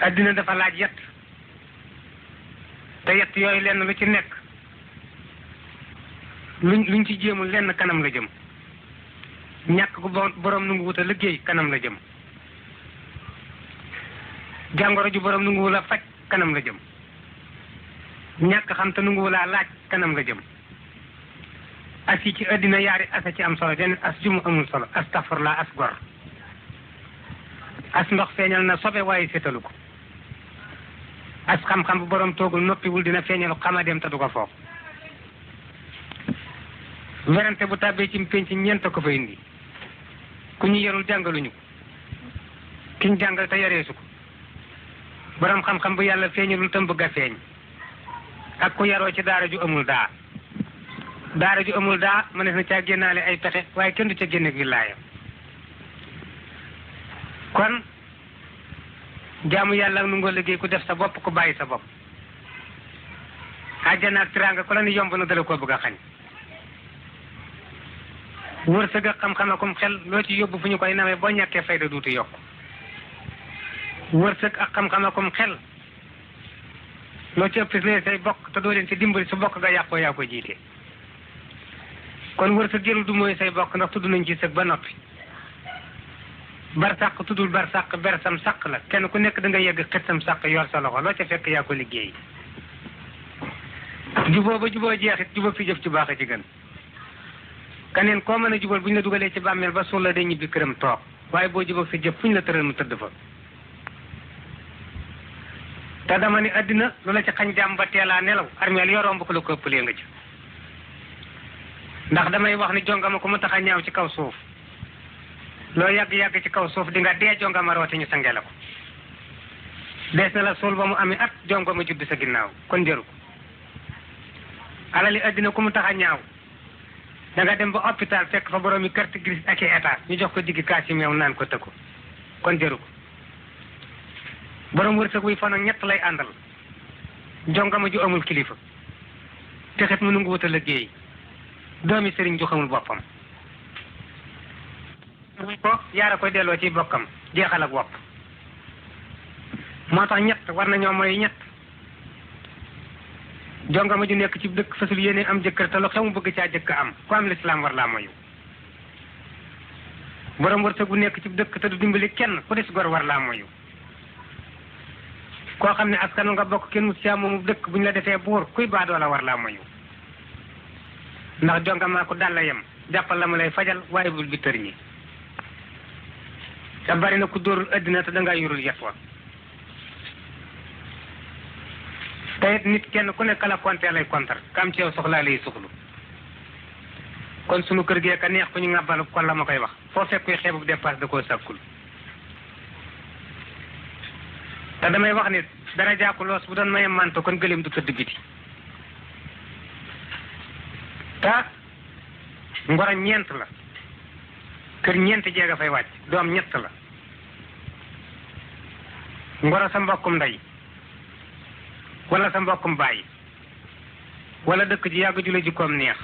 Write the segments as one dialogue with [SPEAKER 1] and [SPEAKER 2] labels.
[SPEAKER 1] addina dafa laaj yett te yett yooyu lenn lu ci nekk luñ ci jéemul lenn kanam la jëm. ñàkk gu borom nu ngu wut a liggéey kanam la jëm. jàngoro ju borom nu ngu wula faj kanam la jëm. ñàkk xam te nu ngu wulaa laaj kanam la jëm. as yi ci addina yaari asa ci am solo den as jumu amul solo astafurlaa as gor. as ndox feeñal na sobe waaye sétalu ko. as xam-xam bu borom toogul noppiwul dina feeñalu xamadeem te du ko foog. werante bu tàbbee ci penc ñeent ko fa indi. ku ñu yarul jàngaluñu ko. kiñ jàngal te yareesu ko. borom xam-xam bu yàlla feeñalul tam bëgg a feeñ. ak ku yaroo ci daara ju amul daa. daara ju amul daa mënees na caa génnaale ay pexe waaye kenn du ca génne wilaaya. kon jaamu yàlla nu ngoo liggéey ku def sa bopp ku bàyyi sa bopp. àjjana ak tiraanga ku la ni yomb na dala koo bëgg a xañ. wërsëg ak xam-xam akum xel loo ci yóbbu fu ñu koy nawee boo ñàkkee fayda duutu yokk. wërsëg ak xam-xam akum xel loo ci ëpp lee say bokk te doo leen ci dimbali su bokk nga yàqoo yaa ko jiite. kon wërsëg jëlu du mooy say bokk ndax tudd nañ ci sëg ba noppi. bar sàq tuddul bar sàq ber sam sàq la kenn ku nekk da nga yegg xet sam sàq yor sa loxo loo ca fekk yaa ko liggéey. juboo ba juboo jeexit juboo fi jëf ci baax a ci gën. kaneen koo mën a jubal bu ñu la dugalee ci bàmmeel ba suul la day ñibbi këram toog waaye boo jubal sa jëf fu ñu la tëral mu tëdd fa. te dama ni addina lu la ci xañ jàmm ba teelaa nelaw armeel yoo romb ko la ko ëppalee nga ci. ndax damay wax ni jongama ko mu tax a ñaaw ci kaw suuf loo yàgg-yàgg ci kaw suuf di nga dee jongama roote ñu sange la ko. dees na la suul ba mu amee at jongama judd sa ginnaaw kon jëru ko. alali addina ku mu tax a ñaaw da nga dem ba hôpital fekk fa borom yi carte grise ak i état ñu jox ko diggi kaasi meew naan ko tëkku kon jëru ko. borom wërsëg wuy fan ak ñett lay àndal. jongama ju amul kilifa. texet mu nu ngi wut a liggéey. doomi sëriñ ju xamul boppam. ko yaara koy delloo ci bokkam jeexal ak wopp. moo tax ñett war nañoo mooy ñett. jongama ju nekk ci dëkk fasul yéene am jëkkër te lu xew mu bëgg caa jëkk am ku am lislaam war laa moyu. borom wërsëg bu nekk ci dëkk te du dimbali kenn ku des gor war laa moyu. koo xam ne askanu nga bokk kenn mu caa moomu dëkk bu ñu la defee buur kuy baadoo la war laa moyu. ndax jongama ko dal la yem jàppal la ma lay fajal waaye bul bi tër ñi. te bari na ku dóorul addina te dangaa yorul yet wa. te it nit kenn ku nekk la compter lay kontar kam ci yow soxlaa lay soxlu. kon sunu kër gee ka neex ku ñu ngàbbalu kon la ma koy wax foo fekk kuy xeebu dépasse da koo sàkkul. te damay wax ni dara jàkku loos bu doon maye manto kon gëleem du tëdd biti. te ngoro ñeent la kër ñeent jeega fay wàcc doom ñett la. ngoro sa mbokkum ndey wala sa mbokkum bàyyi wala dëkk ji yàgg ju la jikkoom neex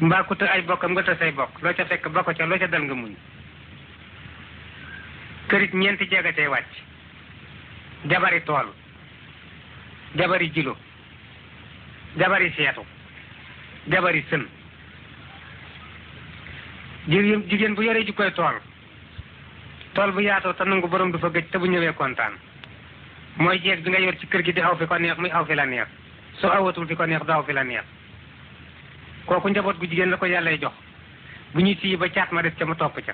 [SPEAKER 1] mbaa ku të ay bokkam nga të say bokk loo ca fekk ba ko ca loo ca dal nga muñ. kërit ñeenti jeega cay wàcc. jabari tool jabari jilo jabari seetu jabari sën. jigéen bu yoree jikkoy tool bu yaatoo te nangu borom du fa gëj te bu ñëwee kontaan. mooy jeeg bi nga yor ci kër gi di aw fi ko neex muy aw fi la neex su awatul fi ko neex du aw fi la neex. kooku njaboot gu jigéen la ko yàllay jox bu ñuy siyi ba caat ma des ca mu topp ca.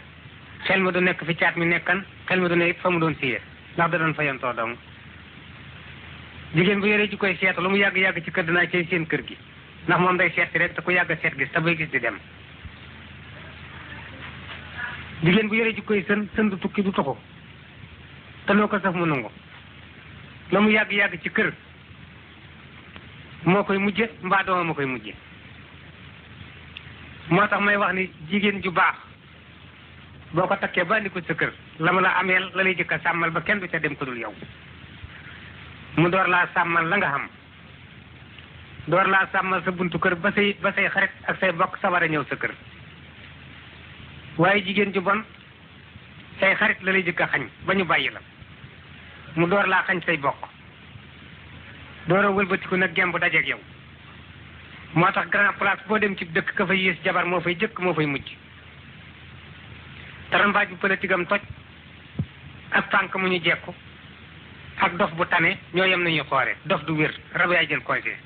[SPEAKER 1] xel ma du nekk fi caat mi nekkan xel ma du nekk fa mu doon siyee ndax da doon fayantoo dong. jigéen bu yoree jikkoy seetu lu mu yàgg-yàgg ci kër dinaa cay seen kër gi ndax moom day seet si rek te ku yàgg seet gis te bay gis di dem. jigéen bu yoree jikkoy sën du tukki du tuxu te loo ko saf mu nangu. la mu yàgg-yàgg ci kër moo koy mujje mbaa dooma moo koy mujje. moo tax may wax ni jigéen ju baax boo ko takkee ba andi ko sa kër la mu la ameel la lay jëkk a sàmmal ba kenn du ca dem ko dul yow. mu door laa sàmmal la nga xam door laa sàmmal sa buntu kër ba say xarit ak say bokk sa war a ñëw sa kër. waaye jigéen ju bon say xarit la lay jëkk a xañ ba ñu bàyyi la mu door laa xañ say bokk door a wëlbatiku nag gemb dajeeg yow moo tax grand place boo dem ci dëkk ka fay yées jabar moo fay jëkk moo fay mujj tarambaaj bu politique am toj ak tànk mu ñu jekku ak dof bu tane ñoo yem nañuy xoole dof du wér rab yaay jël conseil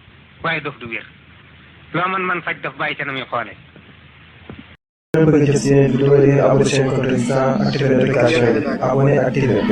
[SPEAKER 1] waaye dof du wér loo man faj dof bàyyi ca na muy xoole
[SPEAKER 2] bëgg jot seen vidéo yi abonné seen compte Résistance activer notification yi abonné activer